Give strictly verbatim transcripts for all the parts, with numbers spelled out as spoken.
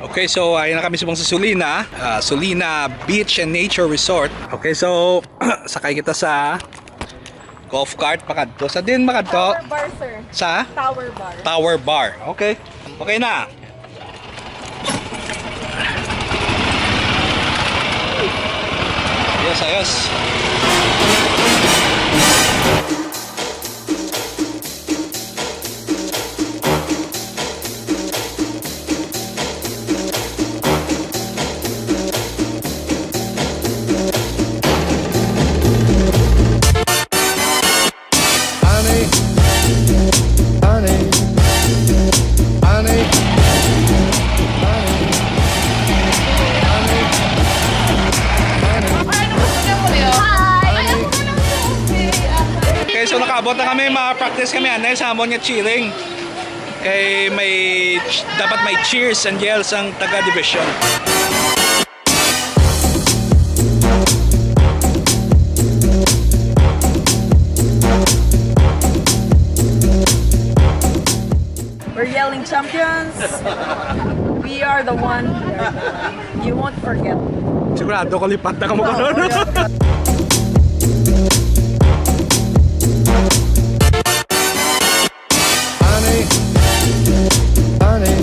Okay, so ayun na kami subong sa Sulina, ah, Sulina Beach and Nature Resort. Okay, so sakay kita sa golf cart pakadto. Sa din makadto? Tower bar, sir. Sa? Tower bar. Tower bar. Okay. Okay na. Ayos, ayos. Ani, ani, ani, ani, ani, ani. Okay, so nakaabot na kami, ma-practice kami anay sa amon nga cheering. Kay may ch-, dapat may cheers and yells ang taga division. We're yelling, "Champions!" We are the one. You won't forget. Sigurado ko lipat na kamo karon. Ani, ani,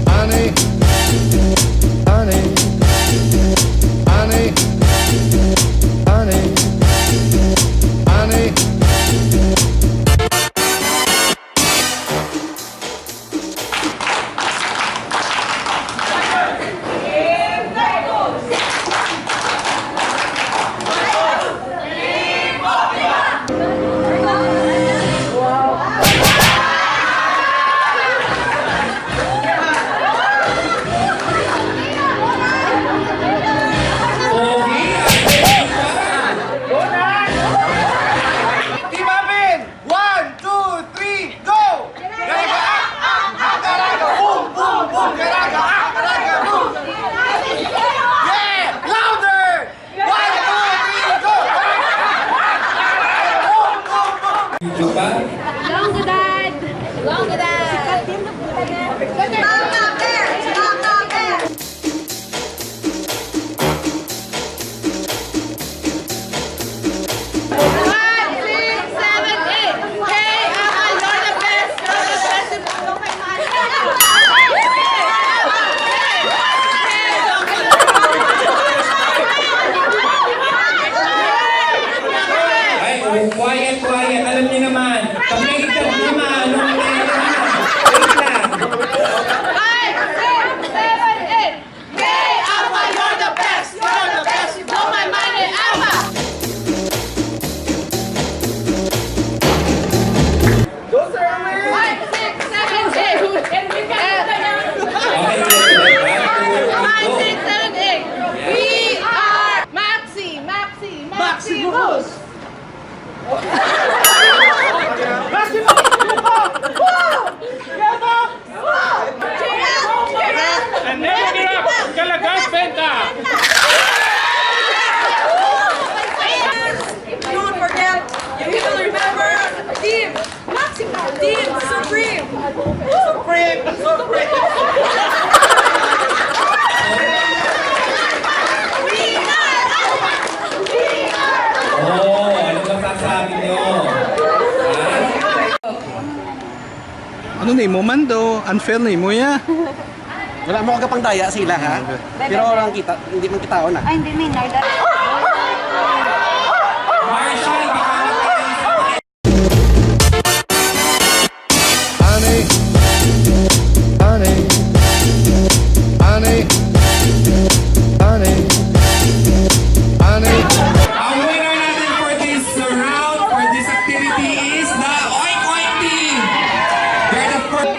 ani, ani, ani, ani, ani. Team Alvin! One, two, three, go! Garaga, ah, ah, ah, garaga, boom, boom, boom, garaga, ah, garaga, boom. Yeah! Louder! One, two, three, go! Garaga, ah, ah, ah, garaga, boom, boom, boom. Long Godad! Long Godad! Mga bears! Mga bears! Five, six, seven, eight. Hey, Ama, you're the best. You're the best. Ay, oh, quiet, quiet. Alam niyo naman, kapag naman, anong nangyayari? Wait lang. Five, six, seven, eight. Hey, Alpha, you're the best! You're the best! You blow my mind, hey, Alpha! Five, six, seven, eight. And we can do the dance. Five, six, seven, eight. We are Maxi, Maxi, Maximus! Maximus! Woo! Get up! And never give up! Kalagas Benta! Don't forget, you will remember Team Maximo, Team Supreme! Supreme! Supreme! Oh, ano masasabi niyo? Ha? Ano nimo man daw? Unfair nimo ya. Wala mo kagapang daya sila, ha? Pero lang kita, hindi man kita na. Ay, hindi, may narda. Marshall, baka Ani, ani, ani, ani, ani. Ang winner natin for this round, for this activity is the Oink Oink team. They're the first.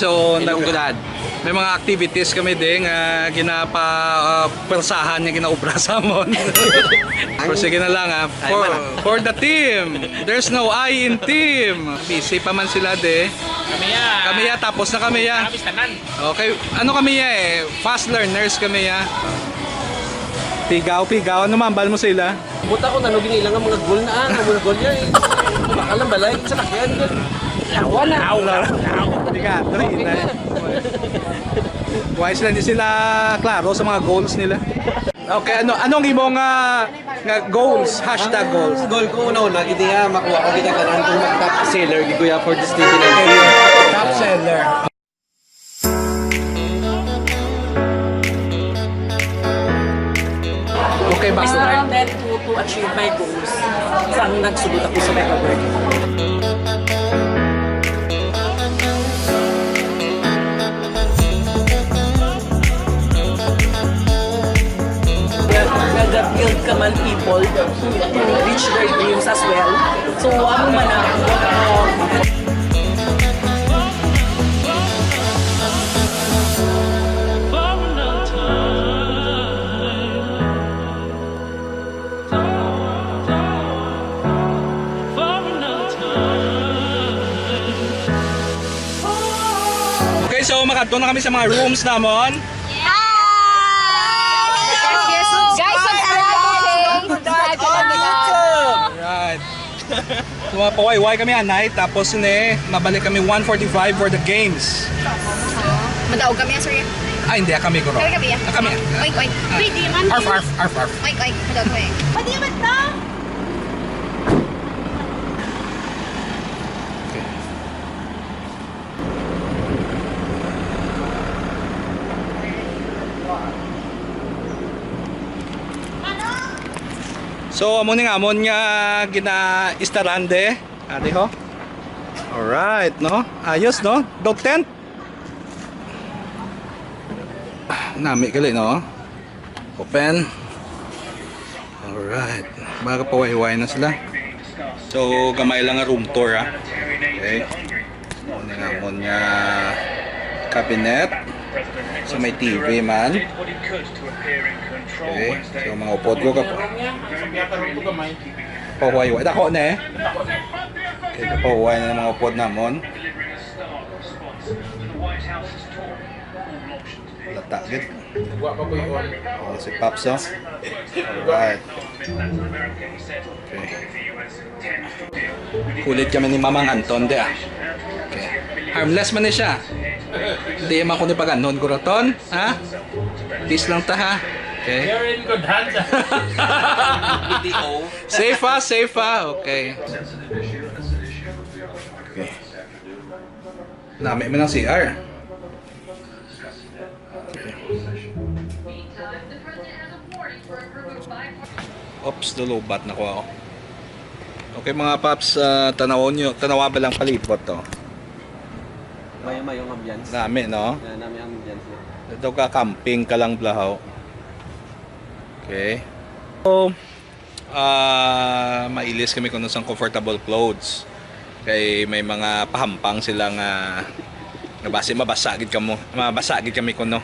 So, nag-, may mga activities kami din nga ginapa, ah, pwersahan nga ginaobra sa amon. Pero sige na lang, ah. For, for the team, there's no I in team. Busy pa man sila, de. Kami ya. Kami ya, tapos na kami ya. Kami tanan. Okay, ano kami ya eh? Fast learners kami ya. Pigaw, pigaw. Ano mambal mo sila? Buta ko, ano, ginila nga mga goal na, ah, mga goal niya, eh. Bakal ng balay, sa takyan. Yawa na. Di ka, three na. Wise lang, di sila klaro sa mga goals nila. Okay, ano, anong imo nga, nga goals? Hashtag goals. Ang goal ko, una-una, gid nga, makuha ko kita tanan kung mag-top seller, gid ko ya, for this twenty nineteen. Top seller. Okay ba? I started to, to achieve my goals sang nagsulod ako sa Mega World. Nag-build ka man people to, to reach their dreams as well. So, amo man na, uh, Okay, so makadto na kami sa mga rooms namon. Hi! Guys, subscribe, okay? Subscribe, okay? Alright. Mga pawayway kami anay, tapos ni mabalik kami one forty-five for the games. Madaog kami, sir. Ah, hindi, ah, kami, guro. Kami, kami, ah. Ah, kami, ah. Oink, oink. Pwede man. Arf, arf, arf, arf. Oink, oink. Madaog kami. Pwede man to. Okay. So, amo ni nga amon nga gina-istarande. Ate ho? Alright, no? Ayos, no? Dog tent. Nami gali, no? Open. Alright. Mga kapawayway na sila. So, gamay lang nga room tour, ah. Okay. Ano nga amon nga cabinet. So, may T V man. Okay. So, mga upod ko ka. Pawayway. Dako na eh. Okay, kapawayway na mga upod namon. Lata gid. Wa pa buyon. Oh, si Pops, oh. Alright. Okay. Kulit kami ni Mamang Anton, di ah. Okay. Harmless man ni siya. Di man ko ni pag-anon, guraton, ha? Peace lang ta, ha? Okay. You're in good hands. Safe, ha? Safe, ha? Okay. Okay. Nami man ang C R. Oops, lulubat na ko ako. Okay, mga paps, ah, tanawon nyo, tanawa ba lang palibot to? Mayo-mayo nga ambience. Nami, no? Yan, nami ang ambience niya. Ito ka, camping ka lang, blahaw. Okay. So, ah, mailis kami kuno sang comfortable clothes. Kay may mga pahampang sila nga, nga basi mabasa gid kamo, mabasa gid kami kuno.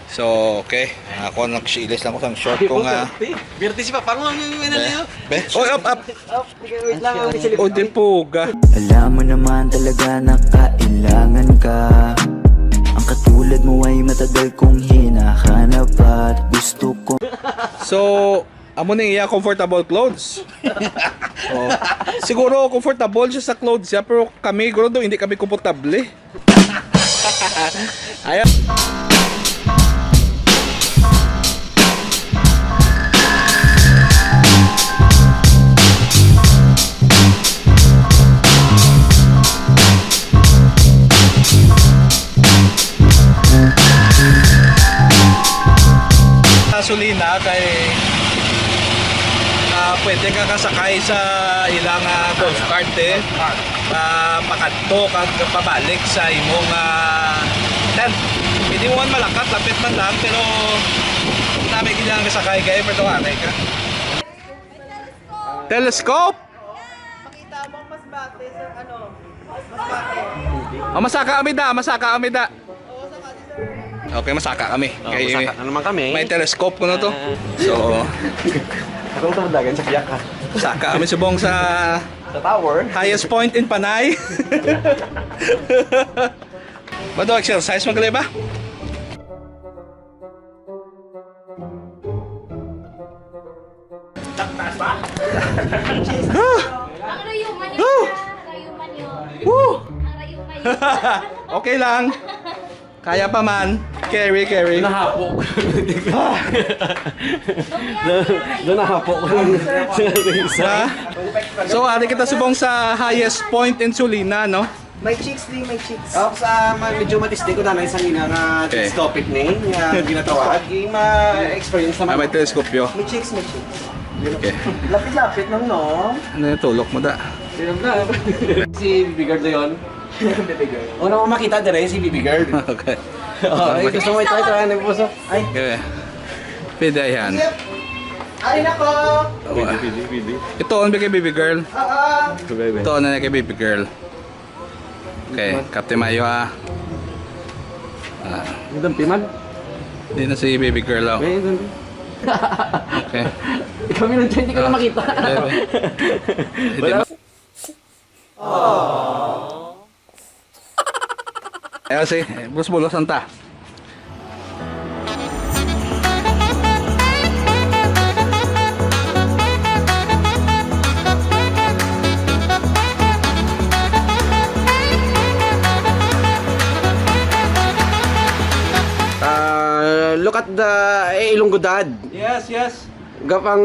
So, okay. Ako nagsilis lang ko sang short ko nga. Birthday si Papa, ang, ang, ang, Be, be. Oy, up, up. Wait lang, ang celebrity. O, di puga. Alam mo naman talaga na kailangan ka. Ang katulad mo ay matagal kong hinahanap at gusto ko. So, amo ni iya comfortable clothes. Oh. Siguro comfortable siya sa clothes siya, pero kami, siguro do, hindi kami komportable. Ayaw. Gasolina kay, ah, pwede ka kasakay sa ilang, ah, golf cart, eh. Ah, pakadto kag pabalik sa imong, ah, tent. Pwede mo man malakat, lapit man lang, pero nami gid ang kasakay kay, pero anay ka. Telescope? Makita mo mas bate sa ano, mas bate. Oh, masaka kami da, masaka kami da. Okay, masaka kami. Oh, kay masaka na naman kami. May telescope ko na to. Ah. So, ako lang dagan sa biyak, ha. Masaka kami subong sa, sa tower, highest point in Panay. Ba daw exercise man gali ba? Taktas pa? Ang rayuman yun. Ang rayuman yun. Woo! Ang rayuman yun. Okay lang. Kaya pa man. Carry, carry. Nahapok. Ah. Doon nahapok. Ha? So, ari kita subong sa highest point in Sulina, no? May chicks din, may chicks. Oh, sa ma-, medyo matisting ko na lang isang ina nga, okay, chicks topic ni, nga ginatawag, yung ma-experience naman. Ah, may teleskopyo. May chicks, may chicks. Okay. Lapit-lapit lang, no? Ano yung tulok mo da? Sino na? Si Baby Girl na yun. Baby Girl. Una mo makita dire, si Baby Girl. Okay. Oh, ay, gusto mo ito, ito, ano yung puso? Ay. Okay. Pwede yan. Yep. Ari na po. Pwede, pwede, pwede. Ito, on ba kay Baby Girl? Oo. Ito, on na kay Baby Girl. Okay, kapte mayo, ah. Ah. Ang dampi man. Di na si Baby Girl, oh. May dampi. Okay. Kami lang dyan, hindi ko na makita. Wala. Ayaw si, eh, bulos-bulos ang ta. Ah, look at the, eh, Ilonggo Dad. Yes, yes. Gapang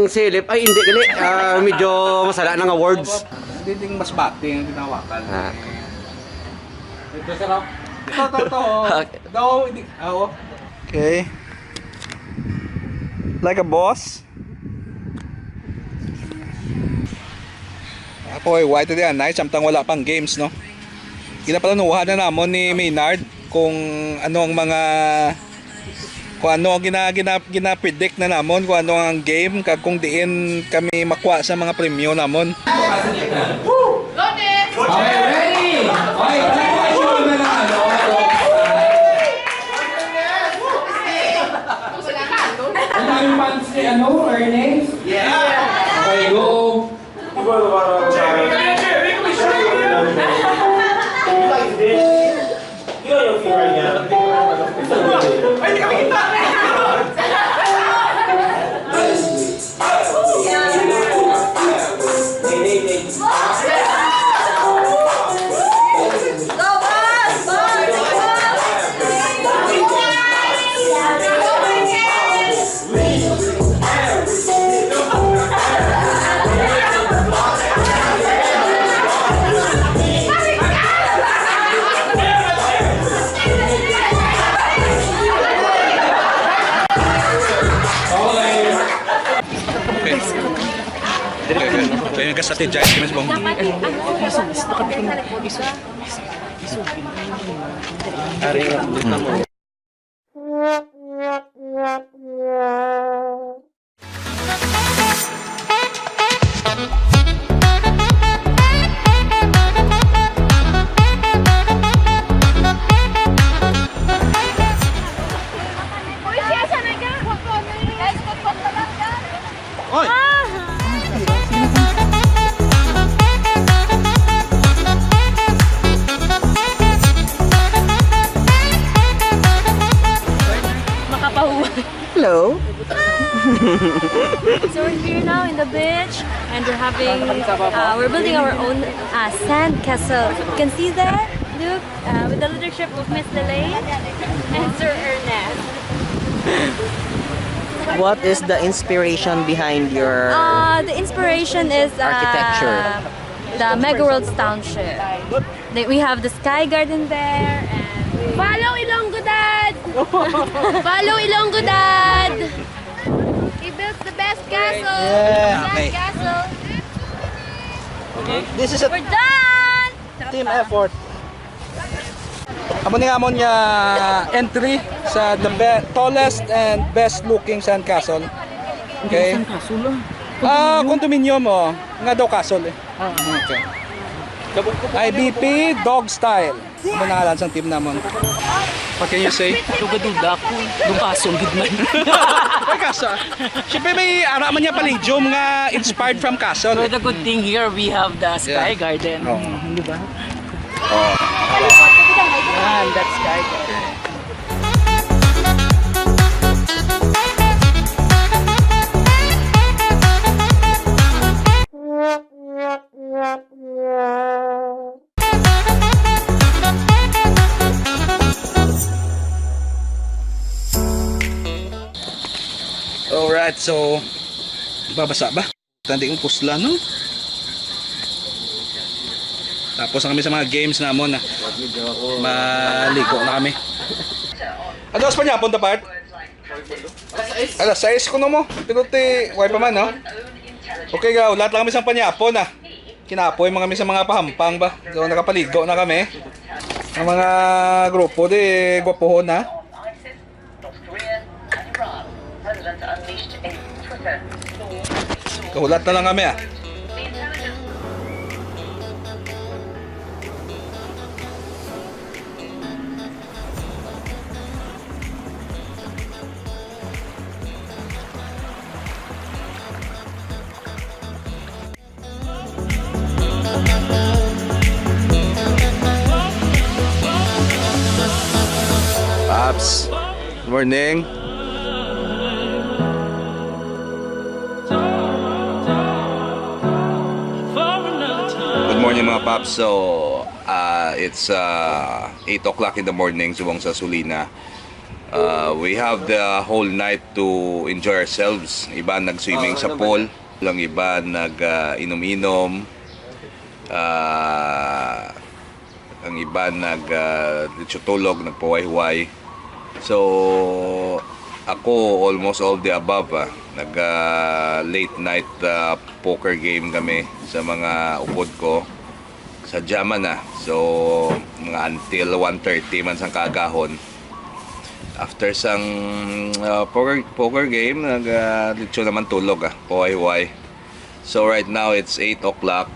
silip. Ay, hindi, gali. Ah, medyo masala ng awards. Hindi, ding mas bati ang tinawakan. Ah. Ito, sir, oh. Ito, ito, ito, oh. Okay. Daw, hindi. Ah, oh. Okay. Like a boss. Ako ay why today, ah, night, samtang wala pang games, no? Ginaplanuhan na namon ni Maynard kung ano ang mga, kung ano ang gina-, gina-, gina-predict na namon kung ano ang game, kag kung diin kami makuha sa mga premyo namon. Okay, ready? Okay, clap for you na lang, ano? Ang daming fans ni, ano, Ernest? Yeah. Okay, go. Di ba, parang, you know yung fever niya? Ay, di kami kita! Okay. Kaya yung kasati dyan, mas bang. Ari nga, Oy! Makapahuway. Hello. So we're here now in the beach, and we're having, uh, we're building our own, uh, sand castle. You can see there, look, uh, with the leadership of Miss Lelaine and Sir Ernest. What is the inspiration behind your, uh, the inspiration is, uh, architecture? The Mega Worlds Township. They, we have the Sky Garden there. And follow Ilonggo Dad! Follow Ilonggo Dad! He built the best castle. Yeah. Sand, okay, castle. This is a, we're done! Team effort. Amo ni amon nga entry sa the be-, tallest and best looking sand castle. Okay? Sand castle, ah. Ah, condominium, oh. Nga daw castle, eh. Ah, okay. I B P Dog Style. Ano na ngalan sang team namon? What can you say? Duga-duda ko. Dukason gid man. Ay, kasa. Siyempre, may ara man niya Palladium nga inspired from Castle. So, the good thing here, we have the Sky Garden. Oo. Mm, di ba? Oh. Yan, that's Sky Garden. Alright, so, babasa ba? Tandi kong pusla, no? Tapos na kami sa mga games namon, ah. Maligo na kami. Ano sa panyapon, dapat? Alas sais ko no mo. Pero ti, way pa man, no? Okay, ga, ulat lang kami sa panyapon, ah. Kinapoy man kami sa mga pahampang ba? So, nakapaligo na kami. Ang mga grupo, di, gwapuhon, ha? Kahulat na lang kami, ah. Paps, morning. Good morning, mga paps. So, uh, it's uh, eight o'clock in the morning, subong sa Sulina. Uh, we have the whole night to enjoy ourselves. Iba nag-swimming sa pool. Ang iba nag, ah, inom-inom. Ah, ang iba nag, ah, diretso tulog, nagpahuway-huway. So, ako, almost all the above, ah. Nag, ah, late night, ah, poker game kami sa mga upod ko. Sa jaman na. So, mga until one thirty man sang kaagahon. After sang, ah, poker, poker game, nag, ah, diretso naman tulog, ah, pahuway-huway. So, right now, it's eight o'clock.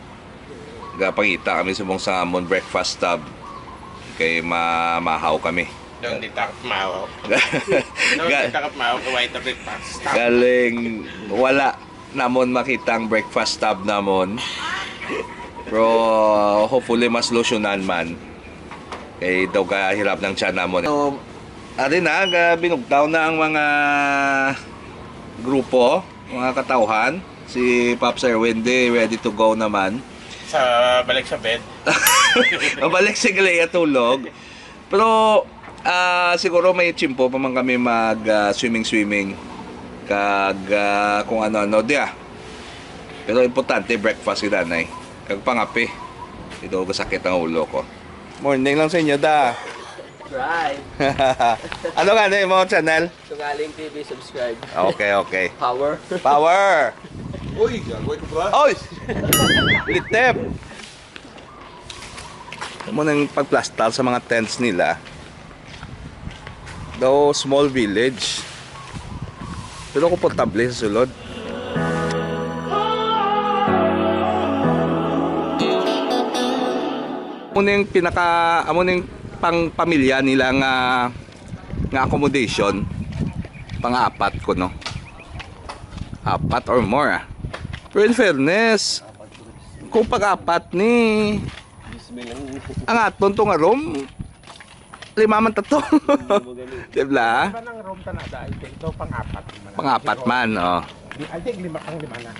Gapangita kami sa mong sa amon breakfast tub. Kay ma-, mahaw kami. Daw di takot mahaw. Daw di takot mahaw, kay way ta breakfast. Galing, wala namon makita ang breakfast tub namon. Pero hopefully mas lusyonan man. Kay daw kahirap ng tiyan namon. So, ari na, ga-, binugtaw na ang mga grupo, mga katawhan. Si Pops Erwin di ready to go naman. Sa balik sa bed. Mabalik si Galea tulog. Pero, ah, siguro may tiyempo pa man kami mag, ah, swimming-swimming. Kag, ah, kung ano-ano diya. Pero importante, breakfast kita, nay. Kag pangape. Ito, kasakit ang ulo ko. Morning lang sa inyo, da. Right. Ano nga na yung mga channel? Sungaling T V, subscribe. Okay, okay. Power. Power! Uy, gagawin ko ba? Oy! Litep! Amo nang pagplastar sa mga tents nila. Daw small village. Pero komportable sa sulod. Amo ning pinaka, amo ning pang pamilya nila nga, nga accommodation. Pang-apat ko, no? Apat or more, ah. Pero in fairness, kung pag-apat ni ang aton to nga room, lima man tato. Di ba? Iba nang room ta na, dahil ito pang-apat man. Pang-apat man, oh. Di, I think lima, pang-lima na.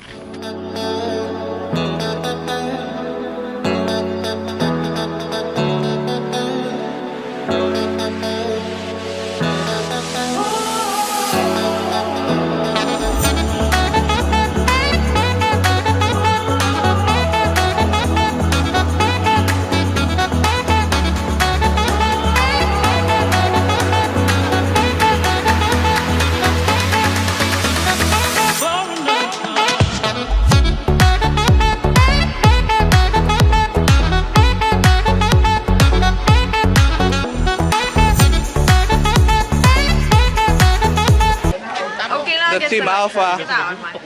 Team Alpha.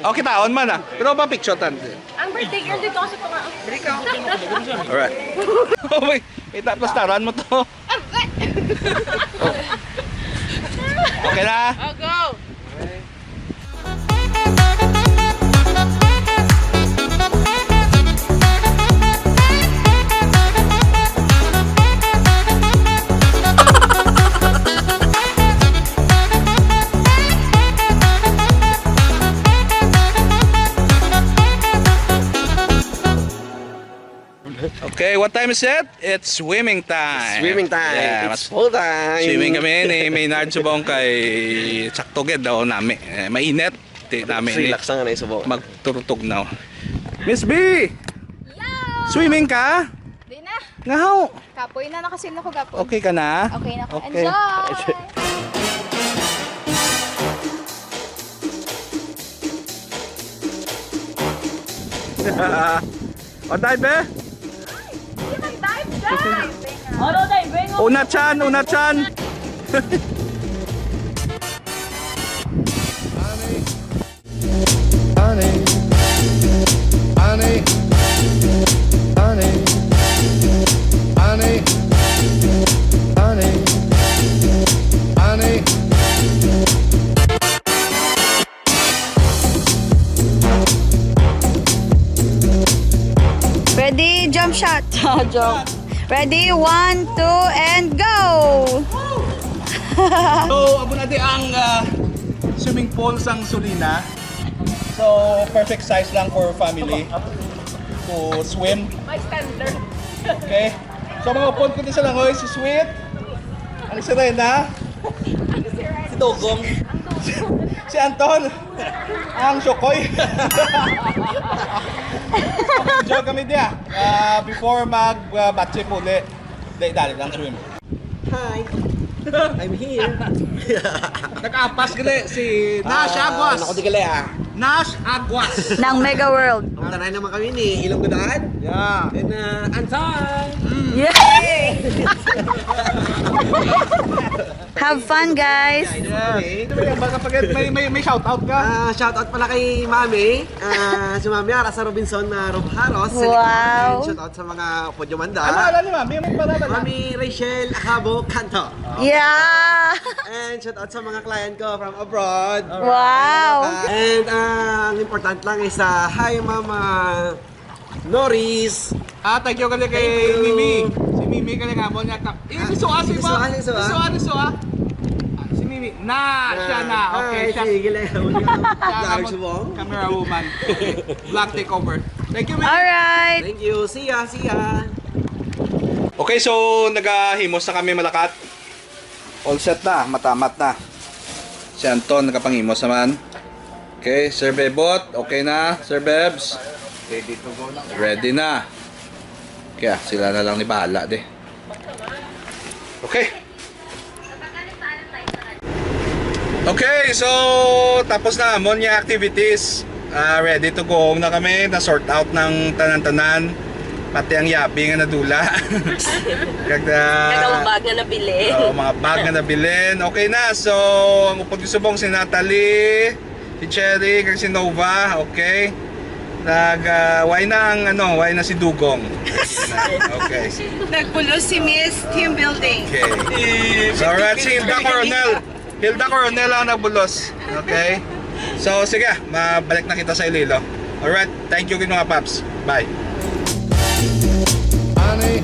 Oh, kitaon man ah. Pero pa picture tan. Ang birthday girl dito kasi pa nga. Alright. Oh, wait. May tapos taran mo to. Okay na? Oh, go! Okay, what time is it? It's swimming time. Swimming time. Yeah, It's mas- full time. Swimming kami ni Maynard Subong kay sakto gid daw nami. Eh, mainit. Ti nami ni Relax lang na yung subong. Magturutog na. Miss B, swimming ka? Di na. Ngahaw. Kapoy na, nakasil na ko gapon. Okay ka na? Okay na ko. Okay. Enjoy! O, dive eh. Hindi mag-dive, guys! Ano, diving? Una chan, una chan. Ready, jump shot. Joke. Ready, one, two, and go! So, amo na di ang ah, swimming pool sang Sulina. So, perfect size lang for family to swim. My standard. Okay? So, mga upod ko din sa langoy, si Sweet, ang Sirena, si Dogong, si Anton, ang Shokoy. Enjoy kami diya. Ah, before mag uh, batse puli, dali lang swim. Hi. I'm here. Nag-apas gali si Nash Ah, Aguas. Ako di gali ah. Nash Aguas. Ng Mega World. Ang tanay naman kami ni Ilong Gudaan. Yeah. And uh, Anton. Yay! Have fun, guys! Yes. Baka pag may, may, may shout out ka. Ah, shout out pala kay Mami. Ah, si Mami Ara sa Robinson na Rob Haros. Wow. And shout out sa mga Podyo Manda. Ano ala ni Mami? May para ba? Mami Rachel Acabo Canto. Yeah! And shout out sa mga client ko from abroad. Wow! And ah, ang important lang is ah, hi Mama Norris. Ah, thank you kali kay Thank you. Mimi. Si Mimi kali nga mo niya. Eh, si Sua, si Si Sua, si Sua. Si Sua, si Sua. Ah, si Mimi. Na, siya na. Okay, Hi, siya. sige lang. Siya Large ang mo. Camera woman. Vlog takeover. Thank you, Mimi. Alright! Thank you. See ya, see ya. Okay, so nagahimos na kami malakat. All set na, matamat na. Si Anton nagapangimos naman. Okay, Sir Bebot, okay na, Sir Bebs? Ready to go na. Ready na. Kaya sila na lang ni bahala di. Okay. Okay, so tapos na amon nga activities. Ah, ready to go home na kami. Na-sort out ng tanan-tanan. Pati ang yabi nga nadula. Kag, ah, Kag ang bag nga nabili. Oo, mga bag nga nabilin. Okay na. So, ang upod ko subong si Natalie, si Cherry, kag si Nova. Okay. Nag, ah, why na ang ano, why na si Dugong? Okay. Nagpulos si Miss Team Building. Okay. So, alright, si Hilda Coronel. Hilda Coronel ang nagbulos. Okay? So, sige, mabalik na kita sa Iloilo. Alright, thank you, mga paps. Bye. Honey,